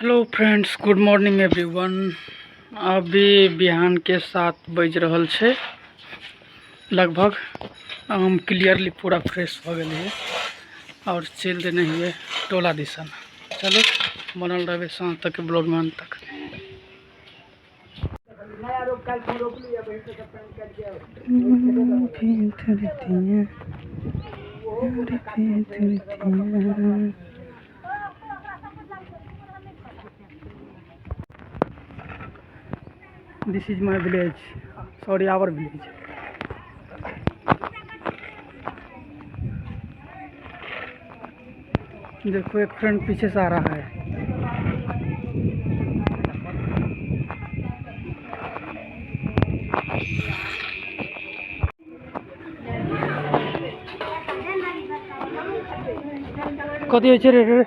Hello friends, good morning everyone. अभी बिहान के 7 बज रहल छै लगभग। हम क्लियरली पूरा फ्रेश हो गेलियै और चलि देने हियै टोला दिसन। चलो बनल रहबै साँझ तक के ब्लॉग में अंत तक। This is my village, sorry our village. देखो एक फ्रेंड पीछे से आ रहा है। कथी होइ छै रे रे?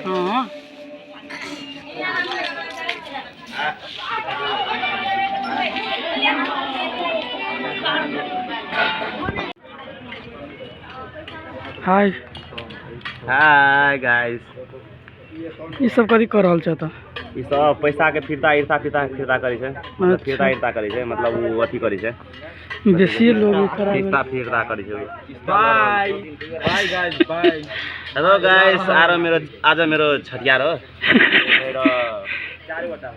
हाँ हाय हाय गाइस, ई सब कथी कर रहल छै तऽ? ई सब पैसा के फिरता इरता फिरता फिरता करै छै, मतलब फिरता इरता करै छै, मतलब उ अथी करै छै। बेसी लोग ई करा फिरता फिरता करै छै। Bye bye guys, bye. Hello guys, आज मेरो आज मेरो छठियार हो र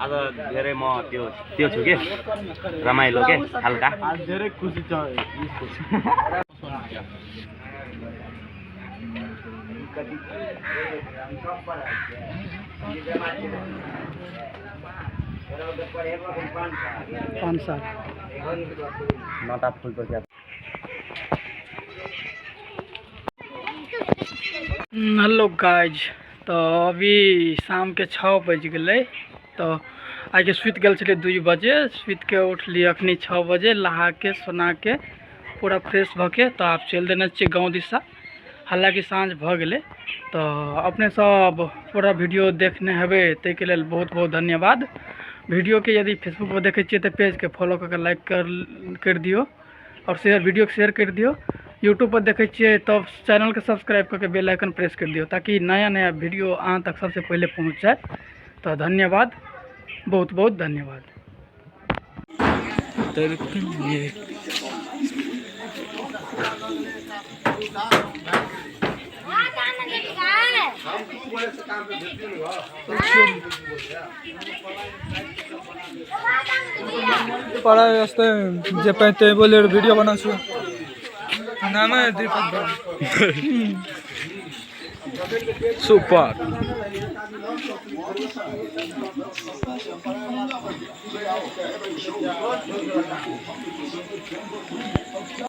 आज धेरै म त्यो त्यो छु के रमाइलो के हल्का। आज धेरै खुसी छ। 5 साल नटा फुल तो क्या। हेलो गाइज, तो अभी शाम के 6 बज गेलै। तो आइके सुति गेल छलियै 2 बजे, सुति के उठलियै अखनी 6 बजे, नहा के सोना के पूरा फ्रेश भऽ के तो आब चलि देने छियै गाँव दिशा। हालाँकि साँझ भऽ गेलै। तो अपने सब पूरा वीडियो देखने हेबै ताहिके लेल बहुत बहुत धन्यवाद। वीडियो के यदि फेसबुक पर देखै छियै तऽ पेज के फॉलो कऽ के लाइक कर दियौ और शेयर, वीडियो के शेयर कर दियौ। यूट्यूब पर देखै छियै तब चैनल के सब्सक्राइब कऽ के बेल आइकन प्रेस कर दियौ ताकि नया नया वीडियो अहाँ तक सबसे पहिले पहुँच जाए। तो धन्यवाद, बहुत बहुत धन्यवाद। पढ़ाई वास्ते जे पैते बोले वीडियो बना छु। नाम है दीपक भाई। सुपर।